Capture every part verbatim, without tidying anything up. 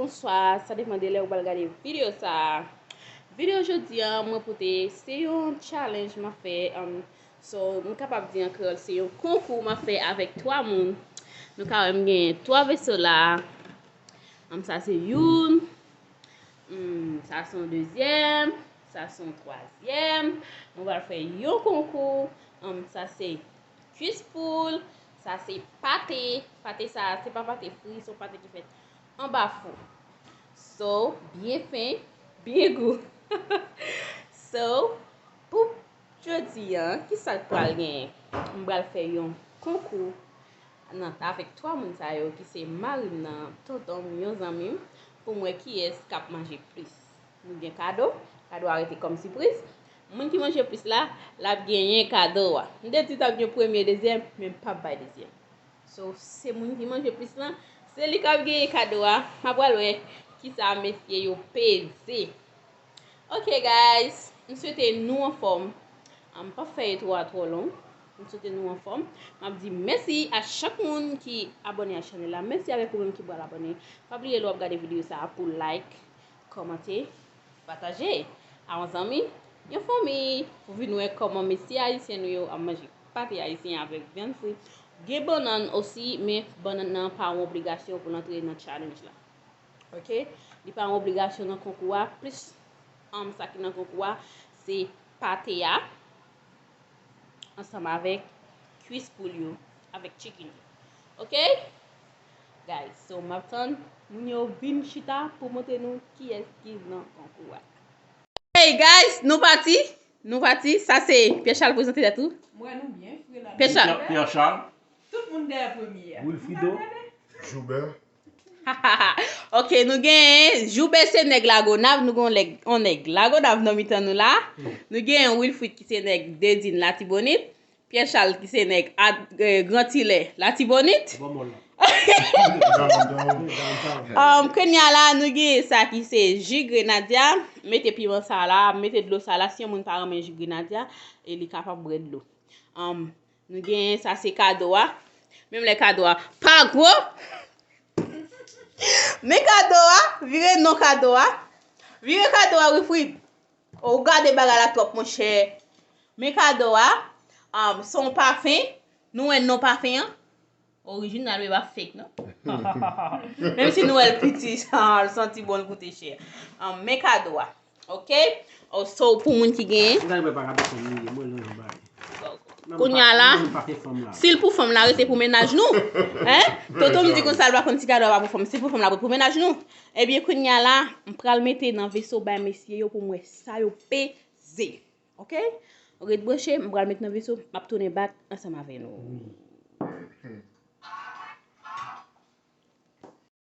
Bonswa, sa depann de lè ou pral gade videyo sa a. Videyo jodi a, mwen pote, se yon challenge m ap fè, um, so, m kapab di an kreyòl, se yon konkou m ap fè avèk twa moun. Nou ka wè m gen twa veso la. Um, sa se youn, um, sa se yon dezyèm, sa se yon twazyèm. Nou pral fè yon konkou. Um, sa se kwis poul, sa se pate. Pate sa, se pa pate fri, se yon pate ki fèt anba fou. So, byen fen, byen gou. So, pou jodi a, kisa k pral genyen? M pral fè yon konkou nan, avèk twa moun sa yo ki se mari m nan, tonton m, yon zanmi m, pou m wè kiyès k ap manje plis. Nou gen kado, kado a rete kòm sipriz. Moun ki manje plis la, l ap genyen kado a. M te di t ap gen premye, dezyèm, men m p ap bay dezyèm. So, se moun ki manje plis lan, se li k ap genyen kado a. M ap pral wè kisa mesye yo peze. Ok, guys, m swete nou anfòm. M p ap fè intro a twò long. M swete nou anfòm. M ap di mèsi a chak moun ki abòne a chanèl la. Mèsi avèk ou menm ki pral abòne. Pa bliye lè w ap gade videyo sa a pou like, kòmante, pataje a yon zanmi, yon fanmi, pou vin wè kòman mesye ayisyen nou yo ap manje pate ayisyen avèk vyann fri. Gen bannann osi, men bannann nan pa yon obligasyon pou l antre nan challenge la. Ok? Li pa yon obligasyon nan konkou a, plis, um, sa ki nan konkou a, se pate a, ansanm avèk kwis poul yo, avèk chicken yo. Ok? Guys, so m ap tann moun yo vin chita pou montre nou kiyès ki nan konkou a. Hey guys, nou pati, nou pati. Sa se Pierre Charles, prezante tèt ou. M wè nou byen fre la. Pierre Charles. Pierre, Pierre Charles. Tout moun dèyè premye a. Wilfrido. Joubert. Ok, nou gen Joubert, se nèg Lagonav, nou gen yon nèg, yon nèg Lagonav nan mitan nou la. Nou gen Wilfrid ki se nèg Dedin Latibonit. Pierre Charles ki se nèg Ad-, eh, Grand Île, Latibonit. Bon, bon, la. Downtown. Um, kounye a la, nou gen sa ki se ji grenadya. Mete piman sa la, mete dlo sa la. Si yon moun pa renmen ji grenadya, e li kapab bwè dlo. Um, nou gen sa se kado a. Menm lè kado a pa gwo. Men kado a, vire non kado a. Vire kado a, Wilfrid. Ou gade bagay la twòp, monchè. Men kado a, um, se yon pafen. Nou wè non pafen an? Orijinal, men pa fake, non. Menm si nou wè l piti, sa, l santi bon, l koute chè. Um, men kado a. Ok? Oh, so, pou moun ki genyen. Mwen pa ka fè fanm li, mwen nan yon bagay. Kounye a la, si l pou fanm la, rete pou mennaj nou. Hein? Tonton m di konsa, l pa konn si kado a pa pou fanm. Si pou fanm la, pou mennaj nou. Ebyen, kounye a la, m pral mete nan veso bay mesye yo pou m wè sa yo peze. Ok? Ret branche, m pral met nan veso, m ap tounen back ansanm avè nou.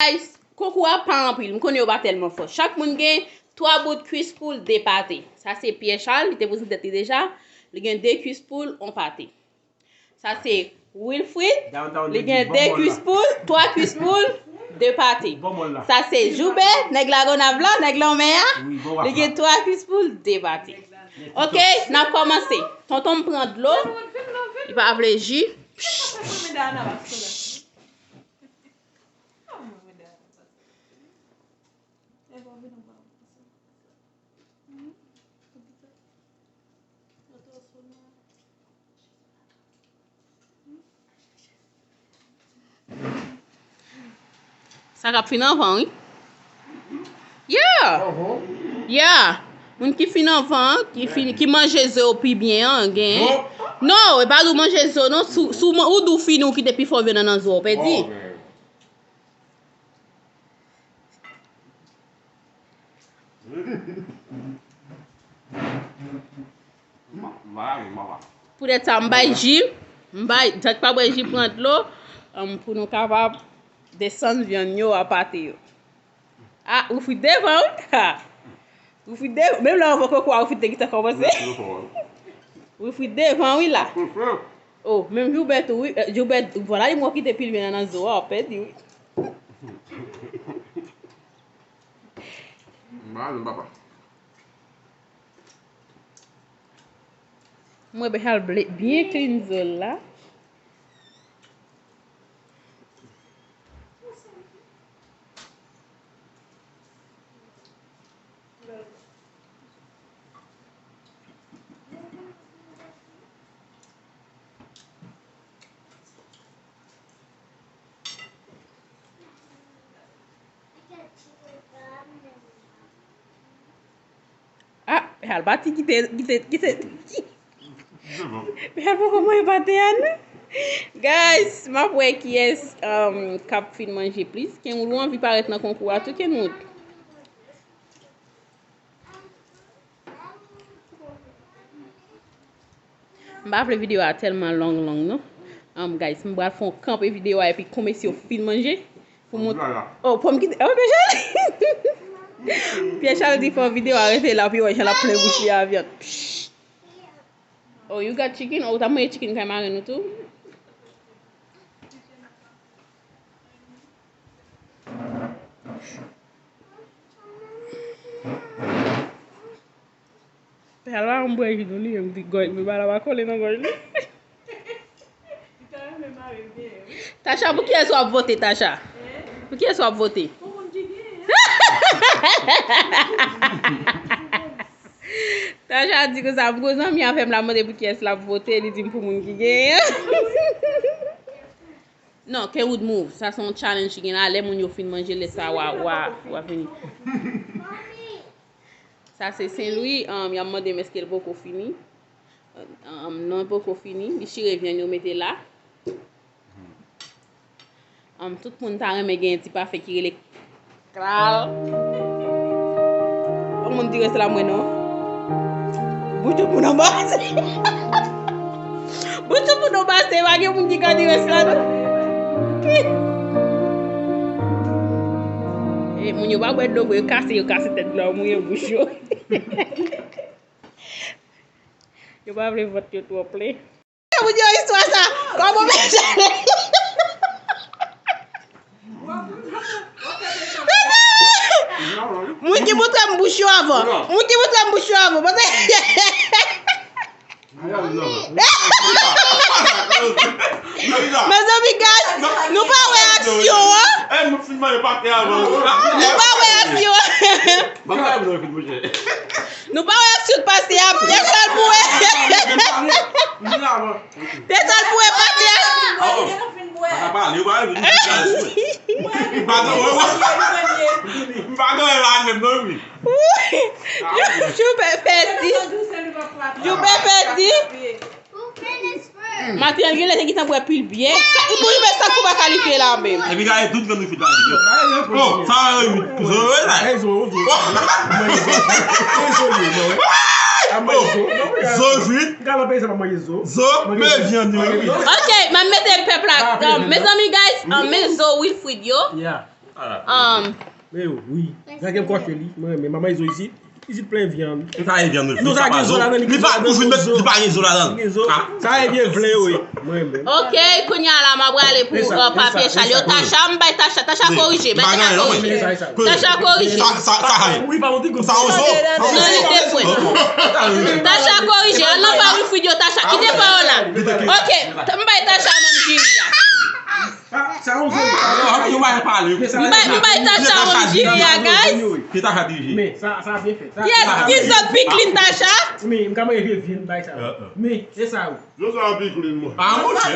Guys, konkou a pa anpil, m konnen yo pa tèlman fò. Chak moun gen twa bout kwis poul, de pate. Sa se Pierre Charles, li te prezante tèt li deja. Li gen de kwis poul, on pate. Sa se Wilfrid, li gen de kwis poul, twa kwis poul, de pate. Sa se Joubert, nèg Lagonav la, nèg lanmè a. Li gen twa kwis poul, de pate. Ok, n ap kòmanse. Tonton m pran dlo. Li pa vle ji. Sa k ap fin anvan, wi. Yeah! Yeah! Moun ki fin anvan, ki fin, ki manje zo yo pi byen an, gen. Non, e pa di w manje zo, non. Si w, si w man-, ou di w fini, ou kite pifò vyann nan nan zo a, ou pèdi. Poutèt sa, m bay ji, m bay, Jack pa bwè ji, pran dlo, um, pou nou kapab desann vyann yo a pate yo. Ah, Wilfrid devan, wi. Ha. Wilfrid devan, menm lè anvan konkou a, Wilfrid te gentan kòmanse. Wilfrid devan, wi, la. Oh, menm Joubert tou, wi. Eh, Joubert, vwala, li mwen kite pil vyann nan zo a, w ap pèdi, wi. Mwen ale, papa. Mwen byen al ble-, byen clean zo l la. Al pati kite, kite, kite. Al poko manje pate a, non. Guys, m ap wè kiyès um, k ap fin manje plis. Kenwood, ou anvi parèt nan konkou a tou, Kenwood? M pa vle videyo a tèlman long long non. Um, guys, m pral fè yon kanpe videyo a epi konmesi yo fin manje. Pou mont... Oh, pòm ki... Oh, Pierre Charles! Pierre Charles di fò videyo a rete la pou yo wè jan l ap plen bouch li a vyann. Psh! Oh, you got chicken? Oh, ou ta manje chicken kay marenn ou tou? Pè a la, m bwè ji nou li, m di gòj, men bagay la pa kole nan gòj li. Tacha, pou kiyès w ap vote, Tacha? Pou kiyès w ap vote? Tacha di konsa, m gwo zanmi avè m la mande pou kiyès l ap vote, li di m pou moun ki genyen. Non, Kenwood move. Sa se yon challenge ki gen la. Lè moun yo fin manje, lè sa wa wa wa vini. Sa se Sen Lwi, um, y ap mande m èske l poko fini. Um, non, l poko fini. Li chire vyann yo mete la. Um, tout moun ta renmen gen ti pafe ki rele Kral. Yon moun di rès la mwen non. Bouch tout moun anba. Bouch tout moun anba, se pa gen moun ki ka di rès la non. E moun yo pa bwè dlo vre, yo kase, yo kase tèt dlo a, mouye bouch yo. Yo pa vle vant yo twò plen. Moun yo istwa sa. Kòman mesye? Moun ki moutre m bouch yo avan. Moun ki moutre m bouch yo avan. Mezanmi, guys, nou pa wè aksyon an. Nou pa wè aksyon an. Nou pa wè aksyon k pase a, Pierre Charles boure. Pierre Charles boure pate a. Joube pèdi. Joube pèdi. Maten an, genlè te gentan bwè pil byè. Sa, pou li, men sa k pa kalifye la menm. Epi gade tout vyann wi fit la. Oh, sa yo wi. Zo wi la. Zo, zo. Zo wi fit. Zo, men vyann yo wi. Ok, m ap mete pèp la. Mezanmi, guys, men zo Wilfrid yo. Um, Men wi. Gade m kòche li. Mwen renmen. Manman Izo isit. Isit plen vyann. Li pa gen vyann, li pa gen zo ladan. Li pa, li pa gen zo ladan. Sa e byen vle wi. Mwen renmen. Ok, kounye a la, m ap prale pou, euh, papye chal yo. Tacha, m bay Tacha. Tacha korije. Bay Tacha korije. Tacha korije. Sa, sa, sa, sa, wi, pa yon ti gout. Sa yon zo. Non, li te fre. Tacha korije. Al nan pa Wilfrid yo, Tacha. Kite pa yo la. Ok, m bay Tacha menm jiri a. Sa, sa yon zo. Yo bay pale. M bay, m bay Tacha yon jiri a, guys. Ki Tacha dirije? Men, sa, sa byen fèt. Yes, ki zòt piklin Tacha? Men, m ka manje vyann bay sa. Men, e sa wi. Zo sa piklin mwen. Ah, mon chè.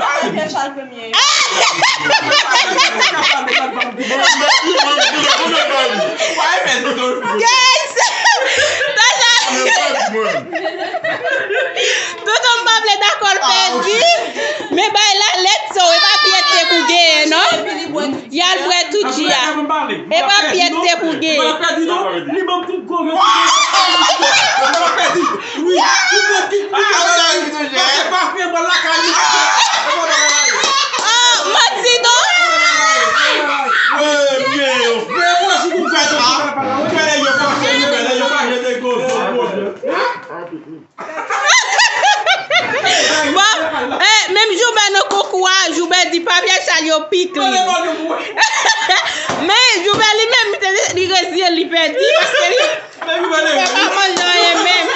Guys! Tacha! Tonton m pa vle dakò l pèdi. Men bay la lèt so, e pa pyète pou genyen non. Y al bwè tout ji a. E pa pyète pou genyen. Ah, manti non. Bon, eh, menm Joubè nan konkou a, Joubè di papye chal yo piklin. Men Joubè li menm, li te, li reziye, li pèdi, paske li pa manje anyen menm.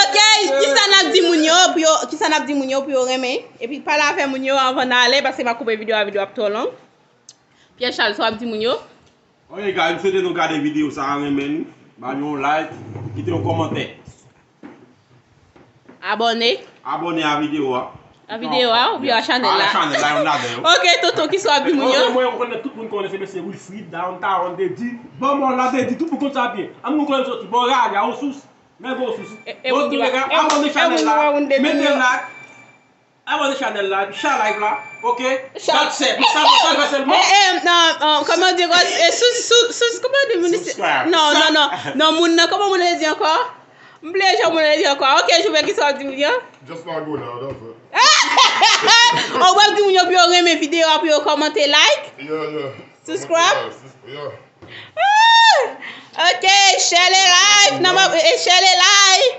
Ok, kisa n ap di moun yo pou yo, kisa n ap di moun yo pou yo renmen? Epi pale avè moun yo anvan n ale, paske m a koupe videyo a, videyo ap twò long. Pierre Charles, sa w ap di moun yo? Ok, guys, m swete nou gade videyo sa a, renmen nou. Ba nou yon like, kite yon kòmantè. Abòne. Abòne a videyo a. A videyo a oubyen a chanèl la? A chanèl la, yon ladan yo. Ok, tonton, kisa w ap di moun yo? Mwen, mwen, mwen konnen tout moun konnen se mesye Wilfrid, Downtown, Dedi. Bon, bon, la Dedi, tout moun konn sa byen. An nou konnen soti, bon, Raya, Osous, men bon Osous. Bon, tou lè ka, abòne chanèl la, mete like, abòne chanèl la, epi share live la, ok? That's it. Sa, sa, sa sèlman. Non, kòman di ankò? Sous, sous, sous, kòman di moun? Non, non, non. Non, moun nan, kòman moun nan di ankò? M bliye jan moun nan di ankò. Ok, Jouvè, kisa w ap di moun yo? Just pa go la, that's it. Oh, w ap di moun yo pou yo renmen videyo a, pou yo kòmante, like, subscribe. Ok, share le live, nan mwen, e, share le live.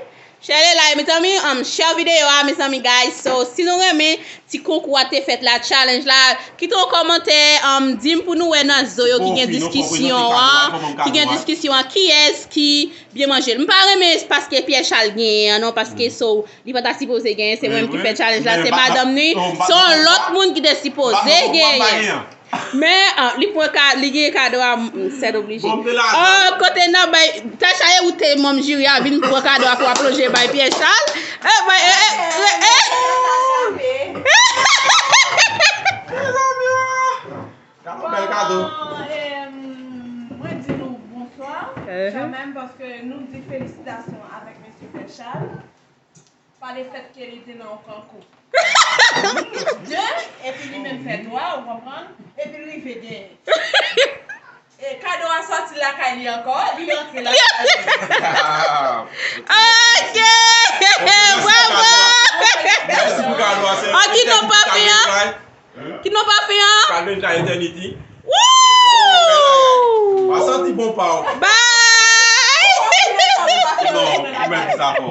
Share le live, mezanmi, um, share videyo a, mezanmi, guys. So, si nou renmen ti konkou a te fèt la, challenge la, kite yon kòmantè, um, di m pou nou wè nan zo yo ki gen diskisyon an, ki gen diskisyon an, kiyès ki byen manje l. M pa renmen paske Pierre Charles genyen an non, paske so, li pa ta sipoze genyen, se mwen menm ki fè challenge la, se madanm ni, se yon lòt moun ki te sipoze genyen. Men, ah, li pran ka, li gen kado a, m, sèt oblije. Oh, kote nan bay, Tacha e ou te manm jiri a vin pran kado a pou w ap lonje bay Pierre Charles. Eh, bay, eh, eh, eh, eh. Kado, bèl kado. Bon, em, mwen di nou bonswa, kanmenm, paske nou di felisitasyon avèk mesye Pierre Charles. Pa lefèt ke li te nan yon kankou. De, epi li menm fè twa, ou konprann? Epi l rive de. E kado a sòti lakay li ankò, li antre lakay li. Ok! Bravo! Mèsi pou kado a, se... An ki non pafen an? Ki non pafen an? Calvin Klein Eternity. Woo! Pa santi bon pa w. Bye! Non, ou menm ki sa fò.